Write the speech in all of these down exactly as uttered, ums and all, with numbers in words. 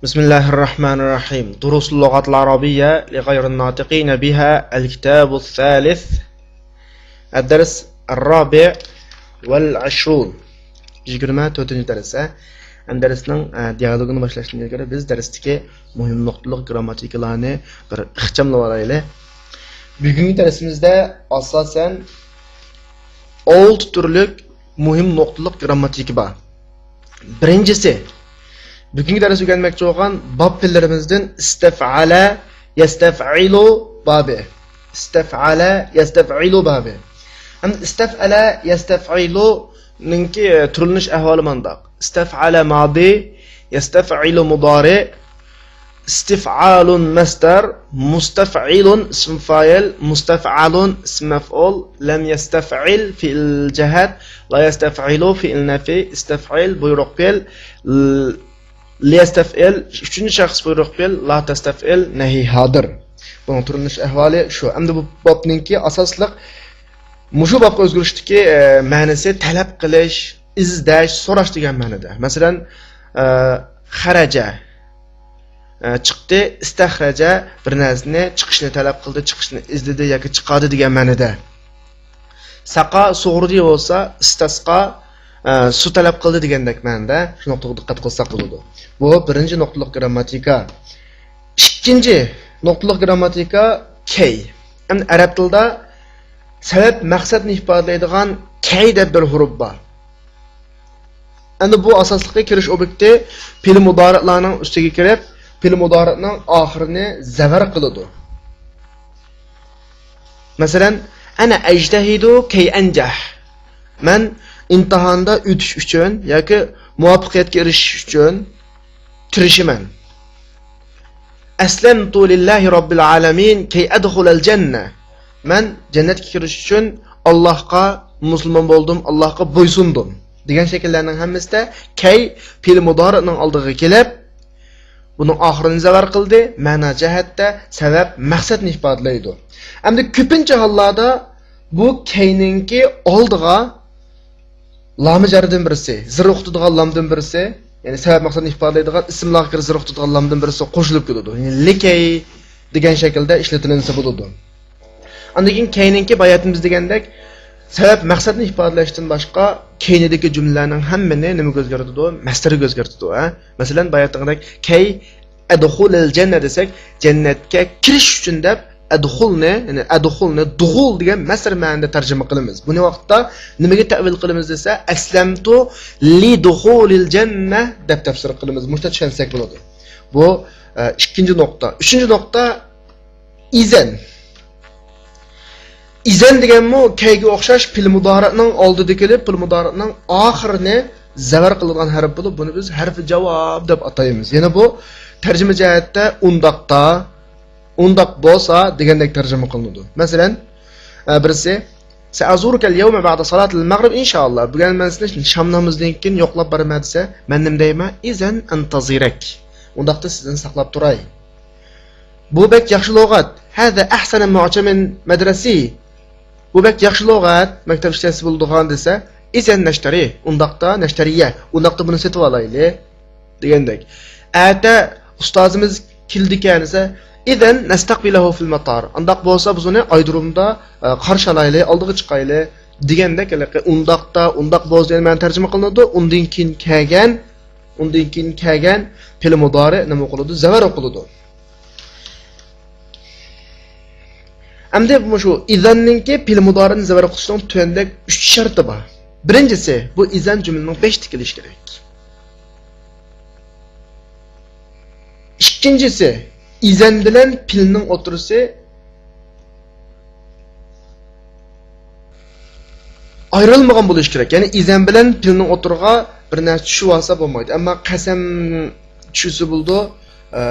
بسم الله الرحمن الرحيم. دروس اللغة العربية لغير الناطقين بها، الكتاب الثالث، الدرس الرابع والعشرون. يىگىرمە تۆتىنچى دەرس، ھە؟ ئەمدى دەرسنىڭ، ئە، دىيالوگىنى باشلاشتىن ئىلگىرى بىز دەرستىكى مۇھىم نۇقتىلىق گىرامماتىكىلارنى بىر ئىخچاملىۋالايلى. بۈگۈنكى دەرسىمىزدە ئاساسەن ئالتە تۈرلۈك مۇھىم نۇقتىلىق گىرامماتىكا بار. بىرىنچىسى، بۈگۈنكى دەرس ئۆگەنمەكچى بولغان باب پېئىللىرىمىزدىن ئىستەفئەلە، يەستەفئىلۇ بابى. ئىستەفئەلە، يەستەفئىلۇ بابى. ھەم ئىستەفئەلە، يەستەفئىلۇنىڭكى، ئە، تۈرلىنىش ئەھۋالى مانداق. ئىستەفئەلە مادى، يەستەفئىلۇ مۇدارى، ئىستىفئالۇن مەسدەر، مۇستەفئىلۇن ئىسم فائىل، مۇستەفئەلۇن ئىسم مەفئۇل، لەم يەستەفئىل فېئىل جەھەت، لا يەستەفئىلۇ فېئىل نەفى، ئىستەفئىل بۇيرۇق پېئىل، ل-، ليەستەفئىل ئۈچىنچى شەخس بۇيرۇق پېئىل، لا تەستەفئىل نەھى ھازىر. بۇنىڭ تۈرلىنىش ئەھۋالى شۇ. ئەمدى بۇ بابنىڭكى ئاساسلىق مۇشۇ بابقا ئۆزگىرىشتىكى، ئە، مەنىسى تەلەپ قىلىش، ئىزدەش، سوراش دېگەن مەنىدە. مەسىلەن، ئە، خەرەجە، ئە، چىقتى، ئىستەخرەجە، بىر نەرسىنى چىقىشنى تەلەپ قىلدى، چىقىشنى ئىزدىدى ياكى چىقاردى دېگەن مەنىدە. ساقا سۇغۇردى بولسا، ئىستەسقا، ئە، سۇ تەلەپ قىلدى دېگەندەك مەنىدە. شۇ نۇقتىغا دىققەت قىلساق بولىدۇ. بۇ بىرىنچى نۇقتىلىق گىرامماتىكا. ئىككىنچى نۇقتىلىق گىرامماتىكا كەي. ئەمدى ئەرەب تىلىدا سەۋەب مەقسەتنى ئىپادىلەيدىغان كەي دەپ بىر ھۇرۇپ بار. ئەمدى بۇ ئاساسلىقى كىرىش ئوبيېكتى پېئىل مۇدارىئلارنىڭ ئۈستىگە كىرىپ، پېئىل مۇدارىئنىڭ ئاخىرىنى زەۋەر قىلىدۇ. مەسىلەن، ئەنە ئەجتەھىدۇ كەي ئەنجەھ. مەن ئىمتىھاندا ئۆتۈش ئۈچۈن ياكى مۇۋەپپەقىيەتكە ئېرىشىش ئۈچۈن تىرىشىمەن. ئەسلەمتۇ لىللاھى رەببىل ئالەمىن كەي ئەدخۇلەل جەننە. مەن جەننەتكە كىرىش ئۈچۈن ئاللاھقا مۇسۇلمان بولدۇم، ئاللاھقا بويسۇندۇم دېگەن شەكىللەرنىڭ ھەممىسىدە كەي پېئىل مۇدارىئنىڭ ئالدىغا كېلىپ، بۇنىڭ ئاخىرىنى زەۋەر قىلدى، مەنا جەھەتتە سەۋەب مەقسەتنى ئىپادىلەيدۇ. ئەمدى كۆپىنچە ھاللاردا بۇ كەينىڭكى ئالدىغا لامى جەردىن بىرسى، زىر ئۇقتۇدىغان لامدىن بىرسى، يەنى سەۋەب مەقسەتنى ئىپادىلەيدىغان ئىسىملارغا كىرىپ زىر ئۇقتۇدىغان لامدىن بىرسى قوشۇلۇپ كېلىدۇ. يەنى لىكەي دېگەن شەكىلدە ئىشلىتىلىنسە بولىدۇ. ئاندىن كېيىن كەينىڭكى باياتىن بىز دېگەندەك سەۋەب مەقسەتنى ئىپادىلەشتىن باشقا كەينىدىكى جۈملىلەرنىڭ ھەممىنى نېمىگە ئۆزگەرتىدۇ؟ مەسدەرگە ئۆزگەرتىدۇ، ھە؟ مەسىلەن، باياتىنقىدەك كەي ئەدخۇلەل جەننە دېسەك، جەننەتكە كىرىش ئۈچۈن دەپ، ئەدخۇلنى، يەنى ئەدخۇلنى دۇخۇل دېگەن مەسدەر مەنىدە تەرجىمە قىلىمىز. بۇنى ۋاقىتتا نېمىگە تەئۋىل قىلىمىز دېسە، ئەسلەمتۇ لىدۇخۇلىل جەننە دەپ تەپسىر قىلىمىز. مۇشۇنداق چۈشەنسەك بولىدۇ. بۇ، ئە، ئىككىنچى نۇقتا. ئۈچىنچى نۇقتا، ئىزەن. ئىزەن دېگەنمۇ كەيگە ئوخشاش پېئىل مۇدارىئنىڭ ئالدىدا كېلىپ، پېئىل مۇدارىئنىڭ ئاخىرىنى زەۋەر قىلىدىغان ھەرپ بولۇپ، بۇنى بىز ھەرپى جاۋاب دەپ ئاتايمىز. يەنى بۇ تەرجىمە جەھەتتە ئۇنداقتا، ئۇنداق بولسا دېگەندەك تەرجىمە قىلىنىدۇ. مەسىلەن، ئە، بىرسى، سەئەزۇرۇكەل يەۋمە بەئدە سالاتىل مەغرىب ئىنشائاللا. بۈگۈن مەن سېنى شام نامىزىدىن كېيىن يوقلاپ بارىمەن دېسە، مەن نېمە دەيمەن؟ ئىزەن ئەنتەزىرەك. ئۇنداقتا سىزنى ساقلاپ تۇراي. بۇ بەك ياخشى لۇغەت. ھەزا ئەھسەنە مۇئجەمىن مەدرەسى. بۇ بەك ياخشى لۇغەت، مەكتەپ ئىشلەتسە بولىدىغان دېسە، ئىزەن نەشتەرى. ئۇنداقتا نەشتەرىيە. ئۇنداقتا بۇنى سېتىۋالايلى دېگەندەك. ئەتە ئۇستازىمىز كېلىدىكەن دېسە، ئىزەن نەستەقبىلەھۇ فىل ماتار. ئۇنداق بولسا بىز ئۇنى ئايرودرومدا، ئە، قارشى ئالايلى، ئالدىغا چىقايلى دېگەندەك، ھېلىقى ئۇنداقتا، ئۇنداق بولسا دېگەن مەنىدە تەرجىمە قىلىنىدۇ. ئۇندىن كېيىن كەلگەن ئۇندىن كېيىن كەلگەن پېئىل مۇدارىئ نېمە ئوقۇلىدۇ؟ زەۋەر ئوقۇلىدۇ. ئەمدى مۇشۇ ئىزەننىڭكى پېئىل مۇدارىئنى زەۋەر ئوقۇشنىڭ تۆۋەندەك ئۈچ شەرتى بار. بىرىنچىسى، بۇ ئىزەن جۈملىنىڭ بېشىدا كېلىشى كېرەك. ئىككىنچىسى، ئىزەن بىلەن پېئىلنىڭ ئوتتۇرىسى ئايرىلمىغان بولۇشى كېرەك. يەنى ئىزەن بىلەن پېئىلنىڭ ئوتتۇرىغا بىر نەرسە چۈشۈۋالسا بولمايدۇ. ئەمما قەسەم چۈشۈرسە بولىدۇ. ئە،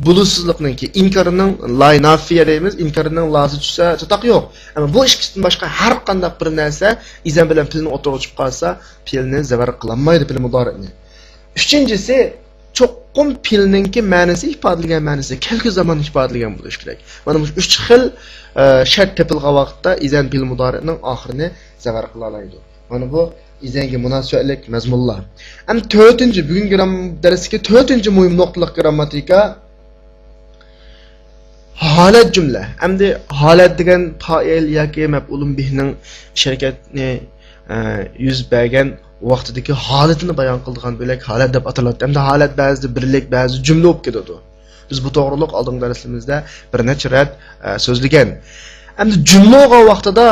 بولۇشسىزلىقنىڭكى، ئىنكارنىڭ لاي نافىيە دەيمىز، ئىنكارنىڭ لاسى چۈشسە چاتاق يوق. ئەمما بۇ ئىككىسىدىن باشقا ھەر قانداق بىر نەرسە ئىزەن بىلەن پېئىلنىڭ ئوتتۇرىغا چۈشۈپ قالسا، پېئىلنى زەۋەر قىلالمايدۇ، پېئىل مۇدارىئنى. ئۈچىنچىسى، چوقۇم پېئىلنىڭكى مەنىسى ئىپادىلىگەن مەنىسى، كەلگۈ زاماننى ئىپادىلىگەن بولۇشى كېرەك. مانا مۇشۇ ئۈچ خىل، ئە، شەرت تېپىلغان ۋاقىتتا ئىزەن پېئىل مۇدارىئنىڭ ئاخىرىنى زەۋەر قىلالايدۇ. مانا بۇ، ئىزەنگە مۇناسىۋەتلىك مەزمۇنلار. ئەمدى تۆتىنچى، بۈگۈنكى گرام-، دەرستىكى تۆتىنچى مۇھىم نۇقتىلىق گرامماتىكا، ھالەت جۈملە. ئەمدى ھالەت دېگەن پائىل ياكى مەپئۇلۇن بىھنىڭ شەرىكەتنى، ئە، يۈز بەرگەن ۋاقتىدىكى ھالىتىنى بايان قىلىدىغان بۆلەك ھالەت دەپ ئاتىلىدۇ. ئەمدى ھالەت بەزىدە بىرلىك، بەزىدە جۈملە بولۇپ كېتىدۇ. بىز بۇ توغرۇلۇق ئالدىنقى دەرسلىرىمىزدە بىر نەچچە رەت، ئە، سۆزلىگەن. ئەمدى جۈملە بولغان ۋاقتىدا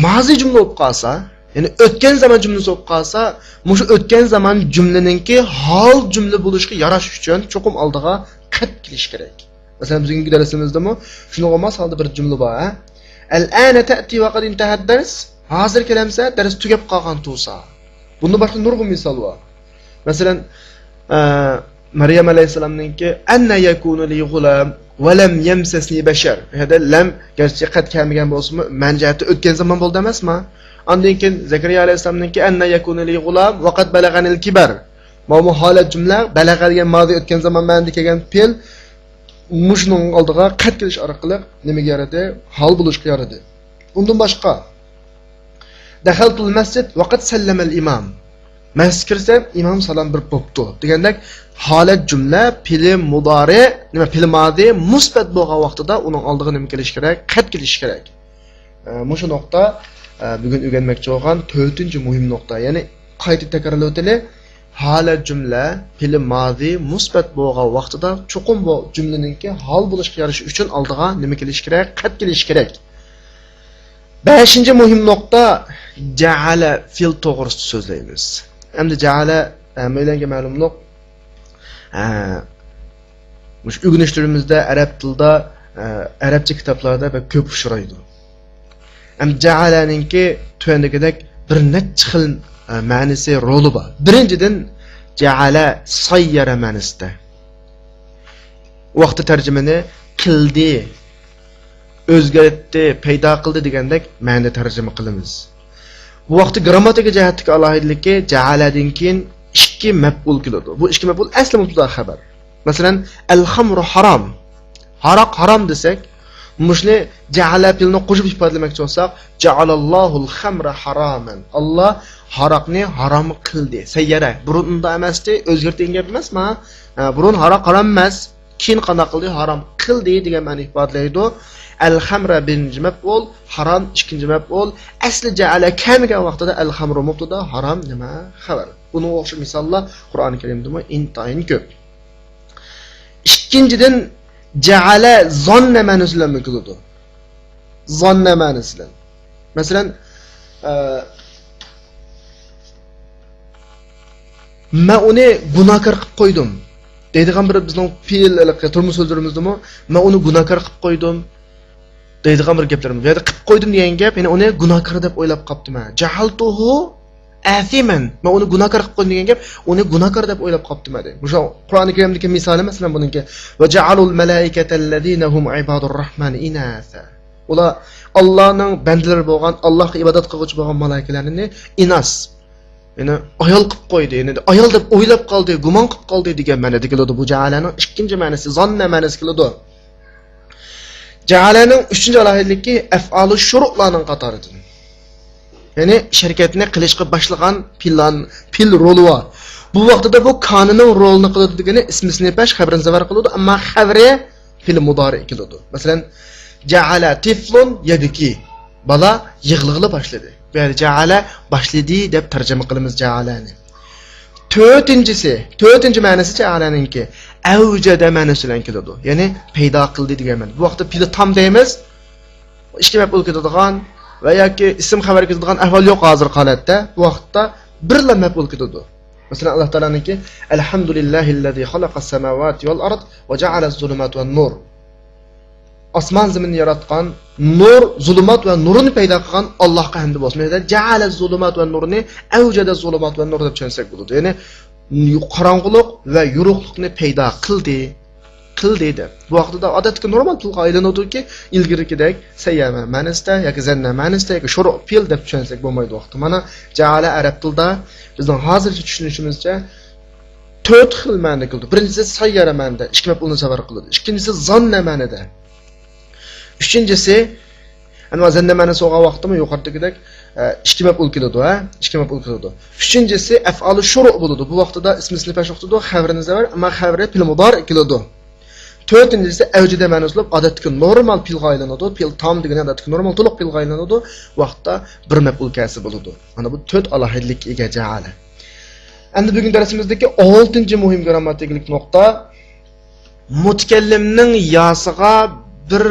مازى جۈملە بولۇپ قالسا، يەنى ئۆتكەن زامان جۈملىسى بولۇپ قالسا، مۇشۇ ئۆتكەن زامان جۈملىنىڭكى ھال جۈملە بولۇشقا ياراش ئۈچۈن چوقۇم ئالدىغا قەد كېلىش كېرەك. مەسىلەن، بۈگۈنكى دەرسىمىزدىمۇ شۇنىڭغا ماس ھالدا بىر جۈملە بار، ھە؟ ئەلئانە تەتى ۋەقەد ئىنتەھەت دەرس. ھازىر كېلەمسە، دەرس تۈگەپ قالغان تۇرسا. بۇندىن باشقا نۇرغۇن مىسال بار. مەسىلەن، ئە، مەريەم ئەلەيھىسسالامنىڭكى، ئەننە يەكۇنۇ لى غۇلام ۋە لەم يەمسەسنى بەشەر. بۇ يەردە لەم گەرچە قەد كەلمىگەن بولسىمۇ، مەن جەھەتتە ئۆتكەن زامان بولدى ئەمەسما؟ ئاندىن كېيىن زەكەرىيا ئەلەيھىسسالامنىڭكى، ئەننە يەكۇنۇ لى غۇلام ۋە قەد بەلەغەنىل كىبەر. ماۋۇ ھالەت جۈملە، بەلەغە دېگەن مازى ئۆتكەن زامان مەنىدە كەلگەن پېئىل، مۇشۇنىڭ ئالدىغا قەد كېلىش ئارقىلىق نېمىگە يارىدى؟ ھال بولۇشقا يارىدى. ئۇندىن باشقا، دەخەلتۇل مەسجىد ۋەقەد سەللەمەل ئىمام. مەسچىتكە كىرسەم، ئىمام سالام بېرىپ بوپتۇ دېگەندەك، ھالەت جۈملە پېئلى مۇدارى، نېمە، پېئلى مازى مۇسبەت بولغان ۋاقتىدا ئۇنىڭ ئالدىغا نېمە كېلىشى كېرەك؟ قەد كېلىشى كېرەك. ئە، مۇشۇ نۇقتا، ئە، بۈگۈن ئۆگەنمەكچى بولغان تۆتىنچى مۇھىم نۇقتا. يەنى قايتا تەكرارلىۋېتەيلى. ھالەت جۈملە پېئلى مازى مۇسبەت بولغان ۋاقتىدا چوقۇم بۇ جۈملىنىڭكى ھال بولۇشقا يارىشى ئۈچۈن ئالدىغا نېمە كېلىشى كېرەك؟ قەد كېلىشى كېرەك. بەشىنچى مۇھىم نۇقتا، جەئەلە پېئىل توغرىسىدا سۆزلەيمىز. ئەمدى جەئەلە ھەممەيلەنگە مەلۇملۇق. ھە، مۇشۇ ئۆگىنىشلىرىمىزدە ئەرەب تىلىدا، ئە، ئەرەبچە كىتابلاردا بەك كۆپ ئۇچرايدۇ. ئەمدى جەئەلەنىڭكى تۆۋەندىكىدەك بىر نەچچە خىل، ئە، مەنىسى، رولى بار. بىرىنچىدىن، جەئەلە سەييەرە مەنىسىدە. ۋاقتى تەرجىمىنى قىلدى، ئۆزگەرتتى، پەيدا قىلدى دېگەندەك مەنىدە تەرجىمە قىلىمىز. بۇ ۋاقىتتا گرامماتىكا جەھەتتىكى ئالاھىدىلىكى جەئەلەدىن كېيىن ئىككى مەپئۇل كېلىدۇ. بۇ ئىككى مەپئۇل ئەسلى مۇبتەدا خەۋەر. مەسىلەن، ئەل خەمرۇ ھارام. ھاراق ھارام دېسەك، مۇشۇنى جەئەلە پېئىلىنى قوشۇپ ئىپادىلىمەكچى بولساق، جەئەلەللاھۇل خەمرە ھارامەن. ئاللا ھاراقنى ھارام قىلدى. سەييەرە. بۇرۇن ئۇنداق ئەمەستى، ئۆزگەرتىلگەن گەپ ئەمەسما؟ ھە، بۇرۇن ھاراق ھارام ئەمەس. كېيىن قانداق قىلدى؟ ھارام قىلدى دېگەن مەنىنى ئىپادىلەيدۇ. ئەل خەمرە بىرىنچى مەپئۇل، ھارام ئىككىنچى مەپئۇل. ئەسلى جەئەلە كەلمىگەن ۋاقتىدا ئەل خەمرۇ مۇبتەدا، ھارام نېمە؟ خەۋەر. بۇنىڭغا ئوخشاش مىساللار قۇرئان كەرىمدىمۇ ئىنتايىن كۆپ. ئىككىنچىدىن، جەئەلە زاننە مەنىسى بىلەنمۇ كېلىدۇ. زاننە مەنىسى بىلەن. مەسىلەن، ئە، مەن ئۇنى گۇناھكار قىلىپ قويدۇم دەيدىغان بىر بىزنىڭ پېئىل، ھېلىقى تۇرمۇش سۆزلىرىمىزدىمۇ، مەن ئۇنى گۇناھكار قىلىپ قويدۇم دەيدىغان بىر گەپلىرىمىز. يا قىلىپ قويدۇم دېگەن گەپ، يەنى ئۇنى گۇناھكار دەپ ئويلاپ قاپتىمەن. جەئەلتۇھۇ ئەسىمەن. مەن ئۇنى گۇناھكار قىلىپ قويدۇم دېگەن گەپ، ئۇنى گۇناھكار دەپ ئويلاپ قاپتىمەن دەيدۇ. مۇشۇ قۇرئانى كەرىمدىكى مىسالى، مەسىلەن، بۇنىڭكى، ۋە جەئەلۇل مەلائىكەتەللەزىنە ھۇم ئىبادۇر راھمانى ئىناسا. ئۇلار ئاللانىڭ بەندىلىرى بولغان، ئاللاغا ئىبادەت قىلغۇچى بولغان مالائىكىلەرنى ئىناس، يەنى ئايال قىلىپ قويدى، يەنى ئايال دەپ ئويلاپ قالدى، گۇمان قىلىپ قالدى دېگەن مەنىدە كېلىدۇ. بۇ جەئەلەنىڭ ئىككىنچى مەنىسى، زاننە مەنىسى كېلىدۇ. جەئەلەنىڭ ئۈچىنچى ئالاھىدىلىكى ئەفئالۇ شۇرۇلارنىڭ قاتارىدىن. يەنى شەرىكەتنى قىلىشقا باشلىغان پېئىل، پېئىل رولى بار. بۇ ۋاقتىدا بۇ كانىنىڭ رولىنى قىلىدۇ دېگىنى ئىسمى سىنىپەش خەۋىرىنى زەۋەر قىلىدۇ، ئەمما خەۋىرى پېئىل مۇدارى كېلىدۇ. مەسىلەن، جەئەلە تىفلۇن يەبكى. بالا يىغلىغىلى باشلىدى. بۇ يەردە جەئەلە باشلىدى دەپ تەرجىمە قىلىمىز جەئەلەنى. تۆتىنچىسى، تۆتىنچى مەنىسى جەئەلەنىڭكى ئەۋجەدە مەنىسى بىلەن كېلىدۇ. يەنى پەيدا قىلدى دېگەن مەنە. بۇ ۋاقىتتا پېئىلى تام دەيمىز. ئىككى مەپئۇل كېتىدىغان ۋە ياكى ئىسىم خەۋەر كېتىدىغان ئەھۋال يوق ھازىرقى ھالەتتە. بۇ ۋاقىتتا بىرلا مەپئۇل كېتىدۇ. مەسىلەن، ئاللا تائالانىڭكى، ئەلھەمدۇلىللاھىللەزى خەلەقەس سەماۋاتى ۋەل ئارد ۋە جەئەلەز زۇلۇمات ۋەن نۇر. ئاسمان زېمىننى ياراتقان، نۇر، زۇلۇمات ۋە نۇرنى پەيدا قىلغان ئاللاھقا ھەمدە بولسۇن. يەنى جەئەلە زۇلۇمات ۋە نۇرنى ئەۋجەدە زۇلۇمات ۋە نۇر دەپ چۈشەنسەك بولىدۇ. يەنى قاراڭغۇلۇق ۋە يورۇقلۇقنى پەيدا قىلدى، قىلدى دەپ. بۇ ۋاقتىدا ئادەتتىكى نورمال تىلغا ئايلىنىدۇكى، ئىلگىرىكىدەك سەييەرە مەنىسىدە ياكى زەننە مەنىسىدە ياكى شۇرۇ پېئىل دەپ چۈشەنسەك بولمايدۇ ۋاقتىدا. مانا جەئەلە ئەرەب تىلدا بىزنىڭ ھازىرچە چۈشىنىشىمىزچە تۆت خىل مەنىدە كېلىدۇ. بىرىنچىسى سەييەرە مەنىدە، ئىككى مەپئۇلنى زەۋەر قىلىدۇ. ئىككىنچىسى زاننە مەنىدە. ئۈچىنچىسى، ئەنە زەننە مەنىسى بولغان ۋاقىتتىمۇ يۇقىرىدىكىدەك، ئە، ئىككى مەپئۇل كېلىدۇ، ھە؟ ئىككى مەپئۇل كېلىدۇ. ئۈچىنچىسى ئەفئالۇ شۇرۇ بولىدۇ. بۇ ۋاقتىدا ئىسمى سىنىپ پەش ئوخشىتىدۇ، خەۋىرىنى زەۋەر، ئەمما خەۋىرى پېئىل مۇدارىئ كېلىدۇ. تۆتىنچىسى ئەۋجىدە مەنسۇب بولۇپ، ئادەتتىكى نورمال پېئىلغا ئايلىنىدۇ. پېئىل تام دېگىنى ئادەتتىكى نورمال تولۇق پېئىلغا ئايلىنىدۇ. ۋاقىتتا بىر مەپئۇل كەلسە بولىدۇ. مانا بۇ تۆت ئالاھىدىلىككە ئىگە جەئەلە. ئەمدى بۈگۈن دەرسىمىزدىكى ئالتىنچى مۇھىم گرامماتىكىلىق نۇقتا، مۇتەكەللىمنىڭ ياسىغا بىر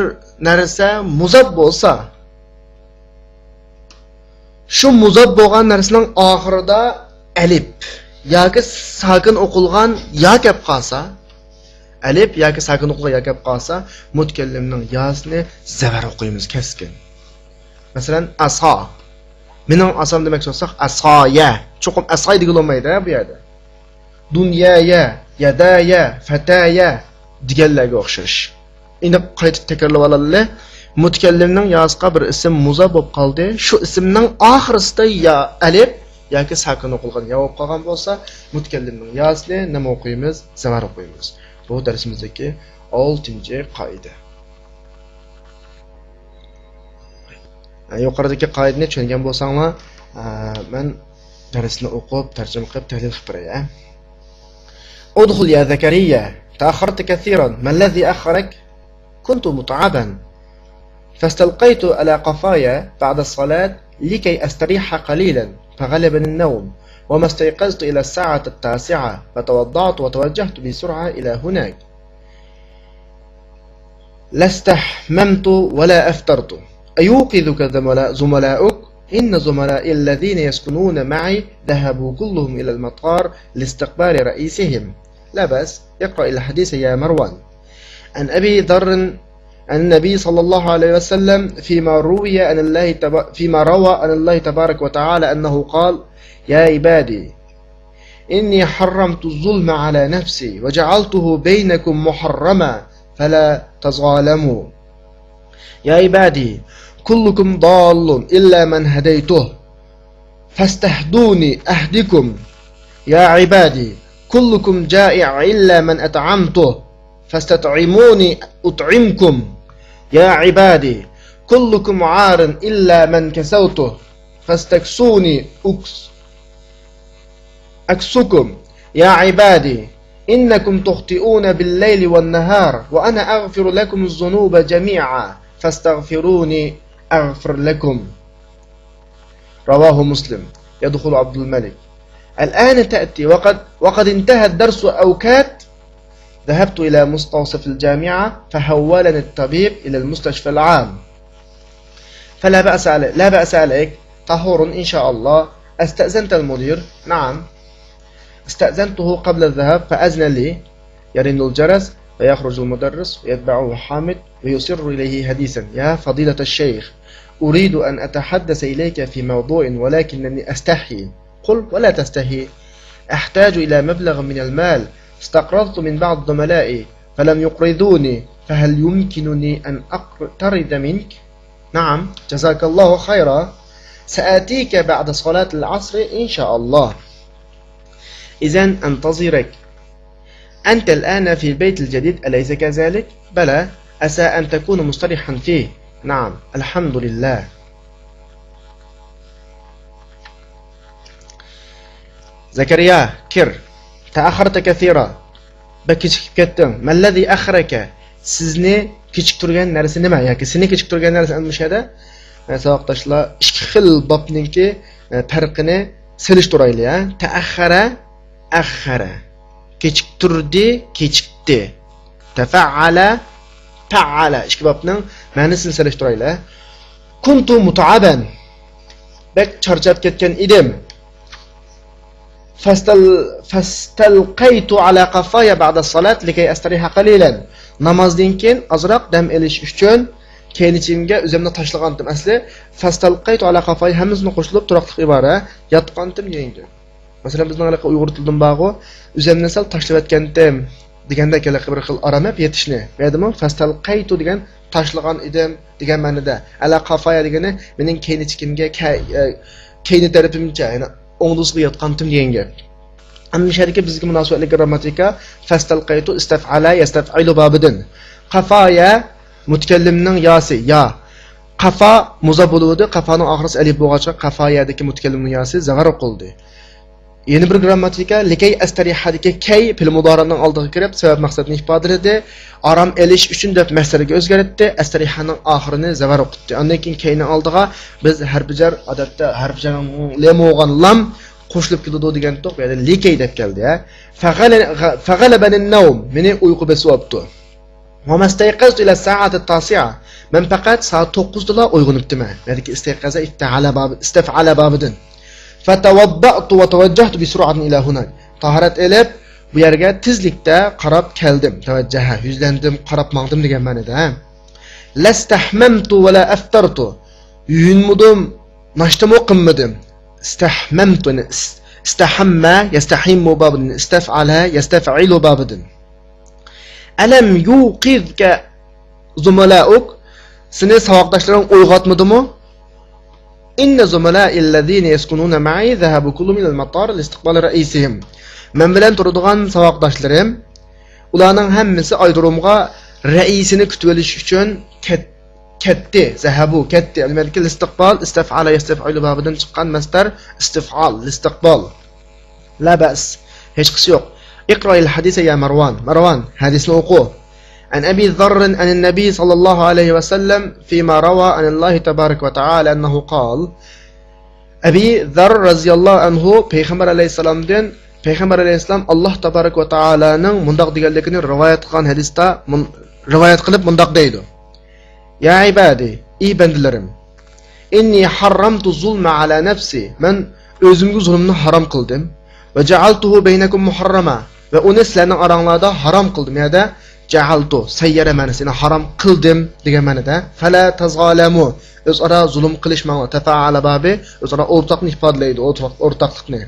نەرسە مۇزاپ بولسا، شۇ مۇزاپ بولغان نەرسىنىڭ ئاخىرىدا ئەلىپ ياكى ساكىن ئوقۇلغان يا كەپ قالسا، ئەلىپ ياكى ساكىن ئوقۇلغان يا كەپ قالسا، مۇتەكەللىمنىڭ ياسىنى زەۋەر ئوقۇيمىز، كەسكىن. مەسىلەن، ئەسا. مېنىڭ ئاسام دېمەكچى بولساق، ئەسايە. چوقۇم ئەساي دېگىلى بولمايدۇ، ھە، بۇ يەردە. دۇنيايە، يەدايە، فەتايە دېگەنلەرگە ئوخشاش. ئېنىق قايتا تەكرارلىۋالايلى. مۇتەكەللىمنىڭ ياسىغا بىر ئىسىم مۇزاپ بولۇپ قالدى. شۇ ئىسىمنىڭ ئاخىرىسىدا يا ئەلىپ ياكى ساكىن ئوقۇلغان يا بولۇپ قالغان بولسا، مۇتەكەللىمنىڭ ياسىنى نېمە ئوقۇيمىز؟ زەۋەر ئوقۇيمىز. بۇ دەرسىمىزدىكى ئالتىنچى قائىدە. يۇقىرىدىكى قائىدىنى چۈشەنگەن بولساڭلار، مەن دەرسنى ئوقۇپ، تەرجىمە قىلىپ، تەھلىل قىلىپ بېرەي. ادخل يا زكريا، تأخرت كثيرا، ما الذي أخرك؟ كنت متعبا، فاستلقيت على قفاي بعد الصلاة لكي أستريح قليلا، فغلبني النوم، وما استيقظت إلا الساعة التاسعة، فتوضأت وتوجهت بسرعة إلى هناك. لا استحممت ولا أفطرت. أيوقظك زملاء-، زملاؤك؟ إن زملائي الذين يسكنون معي ذهبوا كلهم إلى المطار لاستقبال رئيسهم. لا بأس، اقرأ الحديث يا مروان. عن أبي ذر عن النبي صلى الله عليه وسلم فيما روي عن الله تب-، فيما روى عن الله تبارك وتعالى أنه قال: يا عبادي، إني حرمت الظلم على نفسي وجعلته بينكم محرما فلا تظالموا. يا عبادي، كلكم ضال إلا من هديته فاستهدوني أهدكم. يا عبادي، كلكم جائع إلا من أطعمته فاستطعموني أطعمكم. يا عبادي، كلكم عار إلا من كسوته فاستكسوني أكس-، أكسكم. يا عبادي، إنكم تخطئون بالليل والنهار، وأنا أغفر لكم الذنوب جميعا، فاستغفروني أغفر لكم. رواه مسلم. يدخل عبد الملك. الآن تأتي وقد، وقد انتهى الدرس أو كاد. ذهبت إلى مستوصف الجامعة فحولني الطبيب إلى المستشفى العام. فلا بأس عليك، لا بأس عليك، طهور إن شاء الله. أستأذنت المدير؟ نعم. استأذنته قبل الذهاب فأذن لي. يرن الجرس فيخرج المدرس ويتبعه حامد ويسر إليه حديثا: يا فضيلة الشيخ، أريد أن أتحدث إليك في موضوع ولكنني أستحي. قل ولا تستحي. أحتاج إلى مبلغ من المال استقرضت من بعض زملائي فلم يقرضوني، فهل يمكنني أن أقترض منك؟ نعم، جزاك الله خيرا. سآتيك بعد صلاة العصر إن شاء الله. إذن أنتظرك. أنت الآن في البيت الجديد، أليس كذلك؟ بلى، عسى أن تكون مستريحا فيه. نعم، الحمد لله. زەكەرىيا، كىر. تأخرت كثيرا. بەك كېچىكىپ كەتتىڭ. ما الذي أخرك؟ سىزنى كېچىكتۈرگەن نەرسە نېمە؟ ياكى سېنى كېچىكتۈرگەن نەرسە ئەمدى مۇشۇ يەردە. ساۋاقداشلار، ئىككى خىل بابنىڭكى، ئە، پەرقىنى سېلىشتۇرايلى، ھە. تەئەخخەرە، ئەخخەرە. كېچىكتۈردى، كېچىكتى. تەفەئەلە، پەئەلە. ئىككى بابنىڭ مەنىسىنى سېلىشتۇرايلى. كۇنتۇ مۇتەئەبەن. بەك چارچاپ كەتكەن ئىدىم. فاستل-، فاستلقيت على قفاي بعد الصلاة لكي أستريح قليلا. نامازدىن كېيىن ئازراق دەم ئېلىش ئۈچۈن كەينىچىمگە ئۆزۈمنى تاشلىغانتىم. ئەسلى فاستلقيت على قفاي ھەممىسىنى قوشۇلۇپ تۇراقلىق ئىبارە، ياتقانتىم دېگەن گەپ. مەسىلەن، بىزنىڭ ھېلىقى ئۇيغۇر تىلىدىن بارغۇ، ئۆزۈمنى سەل تاشلىۋەتكەنتىم دېگەندەك ھېلىقى بىر خىل ئارام ئېلىپ يېتىشنى. بۇ يەردىمۇ فاستلقيت دېگەن تاشلىغان ئىدىم دېگەن مەنىدە. ئەلا قافايا دېگىنى مېنىڭ كەينى چېكىمگە، كە-، ئە، كەينى تەرىپىمچە، يەنى ئوڭدىسىغا ياتقانتىم دېگەن گەپ. ئەمدى مۇشۇ يەردىكى بىزگە مۇناسىۋەتلىك گرامماتىكا فاستلقيت، ئىستەفئەلە، يەستەفئىلۇ بابىدىن. قافايا مۇتەكەللىمنىڭ ياسى، يا. قافا مۇزاف بولۇۋىدى. قافانىڭ ئاخىرىسى ئەلىپ بولغاچقا، قافا يەدىكى مۇتەكەللىمنىڭ ياسى زەۋەر ئوقۇلدى. يەنە بىر گرامماتىكا، لىكەي ئەستەرىھەدىكى كەي پېئىل مۇدارىئنىڭ ئالدىغا كىرىپ، سەۋەب مەقسەتنى ئىپادىلىدى. ئارام ئېلىش ئۈچۈن دەپ مەسدەرگە ئۆزگەرتتى. ئەستەرىھەنىڭ ئاخىرىنى زەۋەر ئوقۇتتى. ئاندىن كېيىن كەينىڭ ئالدىغا بىز ھەرپى جەر، ئادەتتە ھەرپى جەرنىڭ لېمى بولغان لام قوشۇلۇپ كېلىدۇ دېگەنتۇق. بۇ يەردە لىكەي دەپ كەلدى، ھە. فغل-، فغلبني النوم، مېنى ئۇيقۇ بېسىۋاپتۇ. وما استيقظت إلا الساعة التاسعة. مەن پەقەت سائەت توققۇزدىلا ئويغىنىپتىمەن. نەدىكى ئىستەيقەزە ئىفتەئەلە بابى، ئىستەفئەلە بابىدىن. فتوضأت وتوجهت بسرعة إلى هناك. تاھارەت ئېلىپ، بۇ يەرگە تېزلىكتە قاراپ كەلدىم. تەۋەججەھە، يۈزلەندىم، قاراپ ماڭدىم دېگەن مەنىدە، ھە. لا استحممت ولا أفطرت. يۇيۇنمىدىم، ناشتىمۇ قىلمىدىم. استحممت، يەنى ئىس-، استحمّ، يستحمّ بابىدىن، ئىستەفئەلە، يەستەفئىلۇ بابىدىن. ألم يوقظك زملاؤك، سېنى ساۋاقداشلىرىڭ ئويغاتمىدىمۇ؟ إن زملائي الذين يسكنون معي ذهبوا كلهم إلى المطار لاستقبال رئيسهم. مەن بىلەن تۇرىدىغان ساۋاقداشلىرىم، ئۇلارنىڭ ھەممىسى ئايرودرومغا رەئىسىنى كۈتۈۋېلىش ئۈچۈن كەت-، كەتتى. ذهبوا، كەتتى. نېمىدىكى لاستقبال، ئىستەفئەلە يەستەفئىلۇ بابىدىن چىققان مەسدەر، ئىستىفئال، لاستىقبال. لا بأس. ھېچقىسى يوق. اقرأ الحديث يا مروان. مەرۋان، ھەدىسنى ئوقۇ. عن أبي ذر عن النبي صلى الله عليه وسلم فيما روى عن الله تبارك وتعالى أنه قال. ئەبى زەر رەزىياللاھۇ ئەنھۇ پەيغەمبەر ئەلەيھىسسالامدىن، پەيغەمبەر ئەلەيھىسسالام ئاللاھ تەبارەك ۋە تائالانىڭ مۇنداق دېگەنلىكىنى رىۋايەت قىلغان ھەدىستە مۇن-، رىۋايەت قىلىپ مۇنداق دەيدۇ. يا ئىبادى، ئى بەندىلىرىم. إني حرمت الظلم على نفسي، مەن ئۆزۈمگە زۇلۇمنى ھارام قىلدىم. وجعلته بينكم محرما، ۋە ئۇنى سىلەرنىڭ ئاراڭلاردا ھارام قىلدىم. يەنە جعلت، سير مەنىسى، يەنى ھارام قىلدىم دېگەن مەنىدە. فلا تظالموا، ئۆزئارا زۇلۇم قىلىشماڭلار. تەفائەلە بابى ئۆزئارا ئورتاقنى ئىپادىلەيدۇ، ئورتاق-، ئورتاقلىقنى.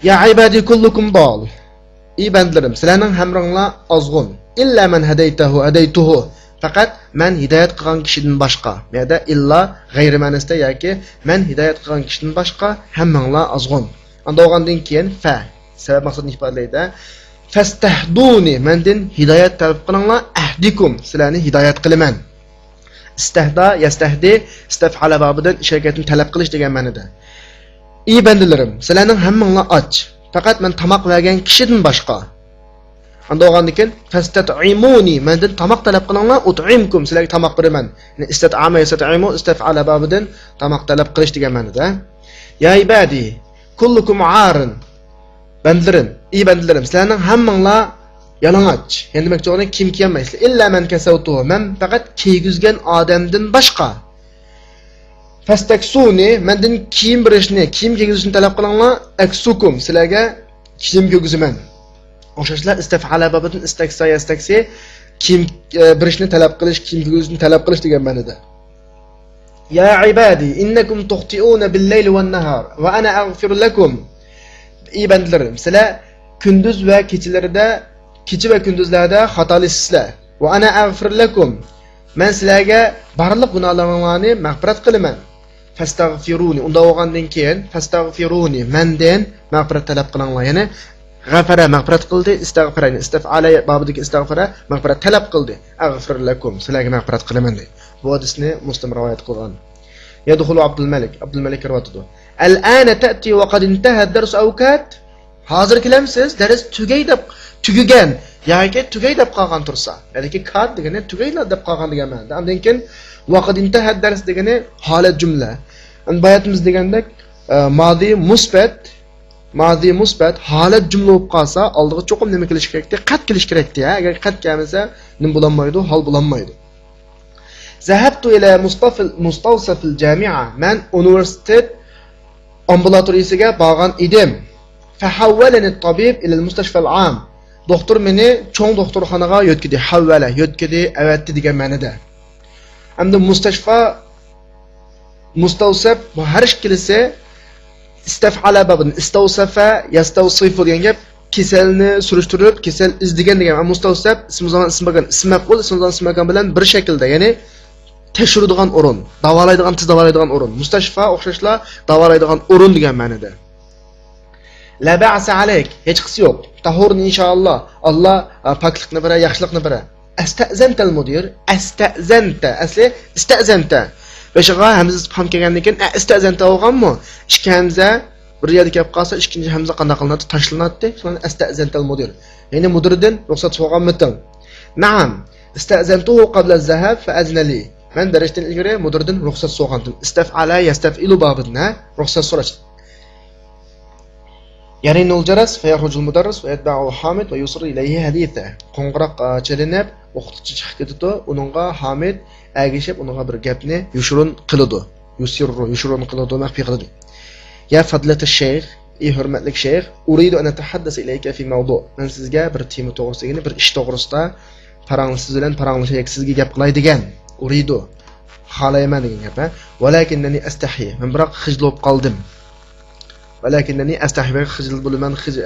يا عبادي كلكم ضال. ئى بەندىلىرىم، سىلەرنىڭ ھەممىڭلار ئازغۇن. إلا من هديته، هديته. پەقەت مەن ھىدايەت قىلغان كىشىدىن باشقا. بۇ يەردە ئىللا غەيرى مەنىسىدە ياكى مەن ھىدايەت قىلغان كىشىدىن باشقا ھەممىڭلار ئازغۇن. ئاندىن بولغاندىن كېيىن فە، سەۋەب مەقسەتنى ئىپادىلەيدۇ. فاستهدوني، مەندىن ھىدايەت تەلەپ قىلىڭلار، أهدكم، سىلەرنى ھىدايەت قىلىمەن. ئىستەھدا، يەستەھدى، ئىستەفئەلە بابىدىن ھەرىكەتنى تەلەپ قىلىش دېگەن مەنىدە. ئى بەندىلىرىم، سىلەرنىڭ ھەممىڭلار ئاچ. پەقەت مەن تاماق بەرگەن كىشىدىن باشقا. ئاندىن بولغاندىن كېيىن، فاستطعموني، مەندىن تاماق تەلەپ قىلىڭلار، أطعمكم، سىلەرگە تاماق بېرىمەن. يەنى ئىستەتئەمە، يەستەتئىمۇ، ئىستەفئەلە بابىدىن تاماق تەلەپ قىلىش دېگەن مەنىدە. يا ئىبادى، كلكم عار. بەندىلىرىم، ئى بەندىلىرىم، سىلەرنىڭ ھەممىڭلار يالىڭاچ. يەنى دېمەكچى بولغىنى كىيىم كىيەلمەيسىلەر. إلا من كسوته، مەن پەقەت كىيگۈزگەن ئادەمدىن باشقا. فاستكسوني، مەندىن كىيىم بېرىشنى، كىيىم كىيگۈزۈشنى تەلەپ قىلىڭلار. أكسكم، سىلەرگە كىيىم كىيگۈزىمەن. ئوخشاشلا ئىستەفئەلە بابىدىن ئىستەكسا يەستەكسى، كىيىم، ئە، بېرىشنى تەلەپ قىلىش، كىيىم كىيگۈزۈشنى تەلەپ قىلىش دېگەن مەنىدە. يا عبادي إنكم تخطئون بالليل والنهار وأنا أغفر لكم. ئى بەندىلىرىم، سىلەر كۈندۈز ۋە كېچىلىرىدە، كېچە ۋە كۈندۈزلەردە خاتالىشىسىلەر. وأنا أغفر لكم. مەن سىلەرگە بارلىق گۇناھلىرىڭلارنى مەغپىرەت قىلىمەن. فاستغفروني. ئۇنداق بولغاندىن كېيىن، فاستغفروني، مەندىن مەغپىرەت تەلەپ قىلىڭلار. يەنى غەفەرە مەغپىرەت قىلدى، ئىستەغفەرە، يەنى ئىستەفئەلە بابىدىكى ئىستەغفەرە مەغپىرەت تەلەپ قىلدى. أغفر لكم، سىلەرگە مەغپىرەت قىلىمەن دەيدۇ. بۇ ھەدىسنى مۇسلىم رىۋايەت قىلغان. يدخل عبد الملك، ئابدۇلمەلىك رىۋايەت قىلىدۇ. الآن تأتي وقد انتهى الدرس أو كاد. ھازىر كېلەمسىز؟ دەرس تۈگەي دەپ، تۈگىگەن ياكى تۈگەي دەپ قالغان تۇرسا. يەنى كاد دېگىنى تۈگەيلا دەپ قالغان دېگەن مەنىدە. ئاندىن كېيىن وقد انتهى الدرس دېگىنى ھالەت جۈملە. ئەمدى باياتىمىز دېگەندەك، ئە، ماضى مۇسبەت، ماضى مۇسبەت ھالەت جۈملە بولۇپ قالسا، ئالدىغا چوقۇم نېمە كېلىشى كېرەكتى؟ قەد كېلىشى كېرەكتى، ھە؟ ئەگەر قەد كەلمىسە، نېمە بولالمايدۇ؟ ھال بولالمايدۇ. ذهبت إلى مستوصف، مستوصف الجامعة. مەن ئۇنىۋېرسىتېت ئامبۇلاتورىيىسىگە بارغان ئىدىم. فحولني الطبيب إلى المستشفى العام. دوختۇر مېنى چوڭ دوختۇرخانىغا يۆتكىدى. حولە، يۆتكىدى، ئەۋەتتى دېگەن مەنىدە. ئەمدى مۇستەشفا، مۇستەۋسەپ، بۇ ھەر ئىككىلىسى ئىستەفئەلە بابىدىن، ئىستەۋسەفە، يەستەۋسىفۇ دېگەن گەپ، كېسەلنى سۈرۈشتۈرۈپ، كېسەل ئىزدىگەن دېگەن. مۇستەۋسەپ، ئىسمى زامان، ئىسمى ماكان، ئىسمى مەپئۇل، ئىسمى زامان، ئىسمى ماكان بىلەن بىر شەكىلدە، يەنى تەكشۈرىدىغان ئورۇن، داۋالايدىغان، تېز داۋالايدىغان ئورۇن. مۇستەشفا ئوخشاشلا داۋالايدىغان ئورۇن دېگەن مەنىدە. لا بأس عليك، ھېچقىسى يوق. تەھۇرنى ئىنشائاللا، ئاللا، ئا، پاكلىقنى بېرە، ياخشىلىقنى بېرە. ئەستەزەنتەل مۇدىر، ئەستەزەنتە، ئەسلى ئىستەزەنتە. بېشىغا ھەمزە پام كەلگەندىن كېيىن، ئە، ئىستەزەنتە بولغانمۇ؟ ئىككى ھەمزە بىر يەردە كەپ قالسا، ئىككىنچى ھەمزە قانداق قىلىناتتى؟ تاشلىناتتى. شۇڭا ئەستەزەنتەل مۇدىر. يەنى مۇدىردىن رۇخسەت سورىغانمىتىڭ؟ نەئەم. ئىستەزەنتۇھۇ قەبلە زەھەب فەئەزنە لى. مەن بېرىشتىن ئىلگىرى مۇدىردىن رۇخسەت سورىغانتىم. ئىستەفئەلە يەستەفئىلۇ بابىدىن، ھە؟ رۇخسەت سوراش. يەرىنۇل جەرەس فەيەخرۇجۇل مۇدەررىس ۋەيەتبەئۇ ھامىد ۋەيۇسىررۇ ئىلەيھى ھەدىسە. قوڭغۇراق، ئا، چېلىنىپ، ئوقۇتقۇچى چىقىپ كېتىدۇ. ئۇنىڭغا ھامىد ئەگىشىپ، ئۇنىڭغا بىر گەپنى يوشۇرۇن قىلىدۇ. يۇسىررۇ، يوشۇرۇن قىلىدۇ، مەخپىي قىلىدۇ. يا فەدلەتە شەيخ، ئى ھۆرمەتلىك شەيخ، ئۇرىدۇ ئەن ئەتەھەددەسە ئىلەيكە فى مەۋدۇ. مەن سىزگە بىر تېما توغرىسىدا دېگىنى، بىر ئىش توغرىسىدا پاراڭ-، سىز بىلەن پاراڭلىشاي، سىزگە گەپ قىلاي دېگەن. ئۇرىدۇ. خالايمەن دېگەن گەپ، ھە. ۋەلەكىننەنى ئەستەھيى. مەن بىراق خىجىل بولۇپ قالدىم. ۋەلەكىننەنى ئەستەھيى، خىجىل بولىمەن، خىج-،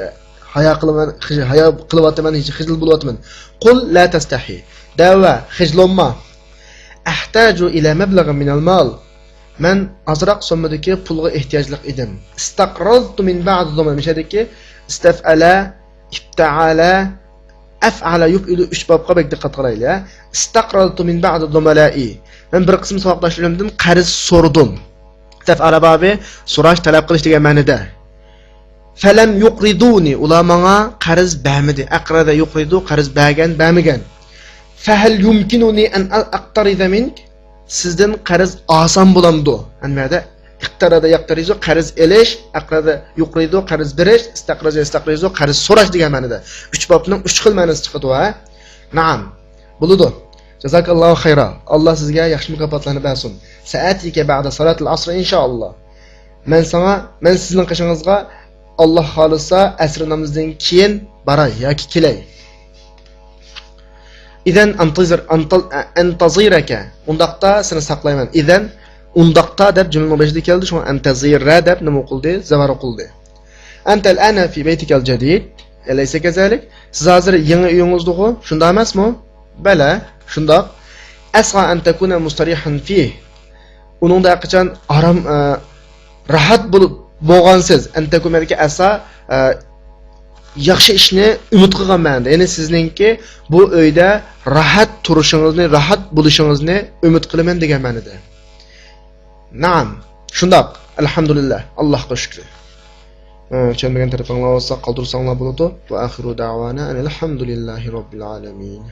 ھايا قىلىمەن، خىج-، ھايا قىلىۋاتىمەن، خىجىل بولۇۋاتىمەن. قۇل لا تەستەھيى. دەۋە، خىجىل بولما. ئەھتاجۇ ئىلە مەبلەغ مىنەل مال. مەن ئازراق سوممىدىكى پۇلغا ئېھتىياجلىق ئىدىم. ئىستەقرەزتۇ مىن بەئدى زۇمەل. مىشەدىكى ئىستەفئەلە، ئىپتەئەلە، ئەفئەلە يۇفئىلۇ ئۈچ بابقا بەك دىققەت قىلايلى، ھە. ئىستەقرەزتۇ مىن بەئدى زۇمەلائى. مەن بىر قىسىم ساۋاقداشلىرىمدىن قەرز سورىدىم. ئىستەفئەلە بابى سوراش، تەلەپ قىلىش دېگەن مەنىدە. فەلەم يۇقرىدۇنى، ئۇلار ماڭا قەرز بەرمىدى. ئەقرەزە يۇقرىدۇ، قەرز بەرگەن، بەرمىگەن. فەھەل يۇمكىنۇنى ئەن ئەقتەرىزە مىنك؟ سىزدىن قەرز ئالسام بولامدۇ؟ ھەممە يەردە ئىقتەرەزە يەقتەرىزۇ، قەرز ئېلىش، ئەقرەزە يۇقرىدۇ، قەرز بېرىش، ئىستەقرەزە يەستەقرىزۇ، قەرز سوراش دېگەن مەنىدە. ئۈچ بابنىڭ ئۈچ خىل مەنىسى چىقىدۇ، ھە؟ نەئەم. بولىدۇ. جازاكاللاھۇ خەيرا. ئاللا سىزگە ياخشى مۇكاپاتلارنى بەرسۇن. سەئەتىكە بەئدە سالاتىل ئەسر ئىنشائاللا. مەن ساڭا، مەن سىزنىڭ قېشىڭىزغا، ئاللا خالىسا، ئەسىر نامىزىدىن كېيىن باراي ياكى كېلەي. ئىزەن ئەنتەزىر-، ئەنتە-، ئەنتەزىرەكە. ئۇنداقتا سېنى ساقلايمەن. ئىزەن، ئۇنداقتا دەپ جۈملىنىڭ بېشىدا كەلدى، شۇڭا ئەنتەزىرە دەپ نېمە ئوقۇلدى؟ زەۋەر ئوقۇلدى. ئەنتەل ئەنە فى بەيتىكەل جەدىد، ئەلەيسە كەزەلىك؟ سىز ھازىر يېڭى ئۆيىڭىزدىغۇ، شۇنداق ئەمەسمۇ؟ بەلە، شۇنداق. ئەسئا ئەن تەكۇنە مۇستەرىھەن فىھ. ئۇنىڭدا ھەرقاچان ئارام، ئە، راھەت بولۇپ، بولغانسىز. ئەن تەكۇنەدىكى ئەسا، ئە، ياخشى ئىشنى ئۈمىد قىلغان مەنىدە. يەنى سىزنىڭكى بۇ ئۆيدە راھەت تۇرۇشىڭىزنى، راھەت بولۇشىڭىزنى ئۈمىد قىلىمەن دېگەن مەنىدە. نەئەم، شۇنداق. ئەلھەمدۇلىللا، ئاللاھقا شۈكرى. ئە، چۈشەنمىگەن تەرىپىڭلار بولسا قالدۇرساڭلار بولىدۇ. ۋە ئاخىرۇ دەۋانا ئەنىل ھەمدۇلىللاھى رەببىل ئالەمىن.